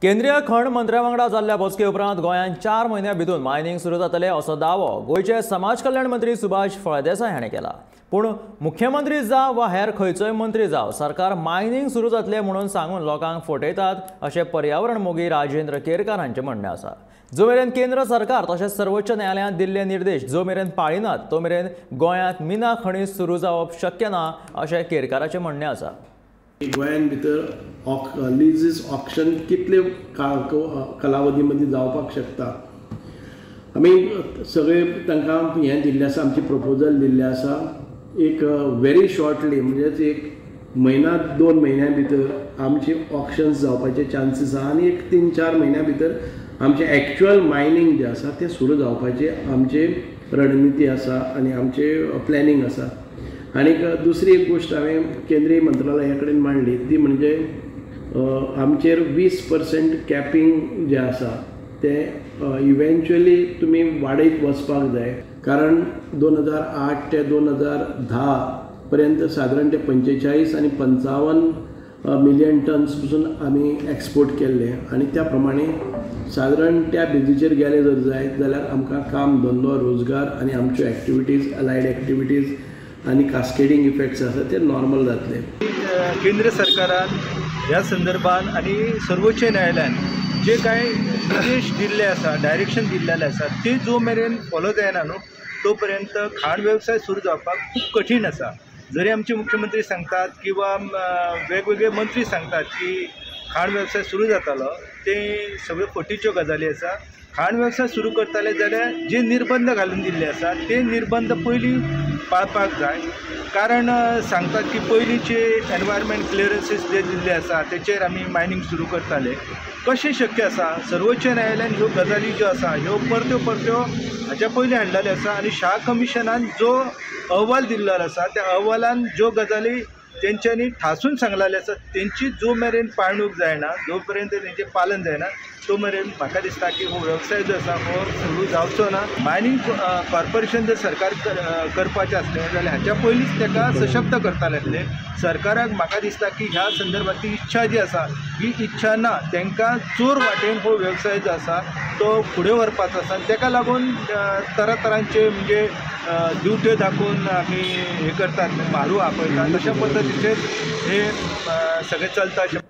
केंद्रीय खण मंत्र्या वांगडा जाल्ल्या बसके उपरांत गोंयांत 4 म्हयन्या भितर मायनिंग सुरू जातले असो दावो गोंयचे समाज कल्याण मंत्री सुभाष फळदेसाय हाणें केला. पूण मुख्यमंत्री जावं वा हेर खंयचोय मंत्री जावं, सरकार मायनिंग सुरू जातले म्हणून सांगून लोकांक फटयतात अशें पर्यावरण मोगी राजेंद्र केरकार हांचें म्हणणें आसा. जो मेरेन केंद्र सरकार तशेंच सर्वोच्च न्यायालयान दिल्ले निर्देश जो मेरेन पाळिनात तो मेरेन गोंयांत मिना खणी सुरू जावप शक्य ना अशें केरकाराचें म्हणणें आसा. गोंयान भितर लिजीस ऑक्शन कितले कालावधी मदीं जावपाक शकता, आमी सगळे तांकां हें दिल्लें आसा, आमची प्रपोजल दिल्लें आसा. एक व्हेरी शॉर्टली म्हणजेच एक म्हयना 2 म्हयन्या भितर आमचे ऑक्शन्स जावपाचे चान्सीस आसा आनी एक 3-4 म्हयन्या भितर आमचें एक्चुअल मायनींग जें आसा तें सुरू जावपाची आमची रणनिती आसा आनी आमचें प्लॅनिंग आसा. आनीक दुसरी एक गोश्ट हांवें केंद्रीय मंत्रालया कडेन मांडली ती म्हणजे आमचेर 20% कॅपिंग जें आसा तें इवेंच्युअली तुमी वाडयत वचपाक जाय, कारण 2008 ते 2010 पर्यंत सादारण ते 45 आनी 55 मिलियन टन्स पसून आमी एक्सपोर्ट केल्ले आनी त्या प्रमाणे सादारण त्या बेजीचेर गेले जर जायत जाल्यार आमकां काम धंदो रोजगार आनी आमच्यो एक्टिविटीज अलायड एक्टिविटीज आनी कास्केडींग इफेक्ट्स आसा ते नॉर्मल जातले. केंद्र सरकारान ह्या संदर्भान आनी सर्वोच्च न्यायालयान जे कांय निर्देश दिल्ले आसा, डायरेक्शन दिल्लेले आसा, ते जो मेरेन फॉलो जायना न्हू तो पर्यंत खाण वेवसाय सुरू जावपाक खूब कठीण आसा. जरी आमचे मुख्यमंत्री सांगतात किंवा वेगवेगळे मंत्री सांगतात की खाण वेवसाय सुरू जातालो, ते सगळ्यो फटीच्यो गजाली आसा. खाण वेवसाय सुरू करताले जाल्यार जे निर्बंध घालून दिल्ले आसा ते निर्बंध पयलीं पाळपाक जाय, कारण सांगतात की पयलींचे एनवायरमेंट क्लियरन्सीस जे दिल्ले आसा तेचेर आमी मायनींग सुरू करताले. कशें शक्य आसा? सर्वोच्च न्यायालयान ह्यो गजाली ज्यो आसा ह्यो परत्यो परत्यो हाच्या पयलीं हाडलेल्यो आसा आनी शाह कमिशनान जो अहवाल दिल्लो आसा त्या अहवालान ज्यो गजाली तेंच्यांनी ठासून सांगलेले आसा तेंची जो मेरेन पाळणूक जायना, जो पर्यंत तेंचें पालन जायना तो मेरेन म्हाका दिसता की हो वेवसाय जो आसा हो सुरू जावचो ना. मायनींग कॉर्पोरेशन जर सरकार करपाचें आसलें जाल्यार हाच्या पयलींच ताका सशक्त करताले आसले. सरकाराक म्हाका दिसता की ह्या संदर्भात ती इच्छा जी आसा ही इच्छा ना, तांकां चोर वाटेन हो वेवसाय जो आसा तो फुडें व्हरपाचो आसा आनी ताका लागून तरातरांचे म्हणजे ड्युट्यो दाखोवन आमी हें करतात, म्हारू आपयतात, तशा पद्दतीचेर हे सगळें चलता.